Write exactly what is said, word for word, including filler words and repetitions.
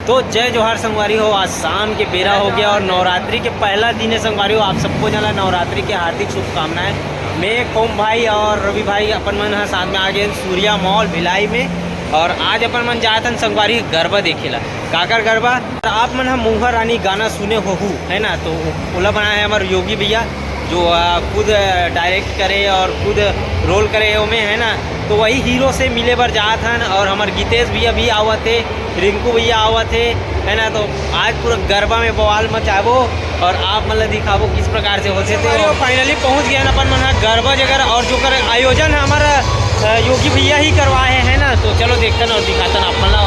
तो जय जोहार संगवारी हो, आज शाम के बेरा हो गया और नवरात्रि के पहला दिन है संगवारी हो। आप सबको जाना नवरात्रि के हार्दिक शुभकामनाएं। मैं कोम भाई और रवि भाई अपन मन ह साथ में आ गए सूर्या मॉल भिलाई में। और आज अपन मन जात हन संगवारी गरबा देखे ला। काकर गरबा? आप मन ह मऊहा रानी गाना सुने होहू, है ना? तो ओला बनाए है हमारे योगी भैया, जो आ, खुद डायरेक्ट करे और खुद रोल करे ओमे, है ना? तो वही हीरो से मिले बर जात हन। और हमारे गीतेश भैया भी आवत है, रिंकू भैया आवत है, है ना? तो आज पूरा गरबा में बवाल मचाबो और आप मन ला दिखाबो किस प्रकार से होथे। तो फाइनली पहुंच गए अपन मन ह गरबा जगह और जो कर आयोजन है हमारा अ, योगी भैया ही करवाए है ना। तो चलो देखते ना और दिखाते ना आप मन ला।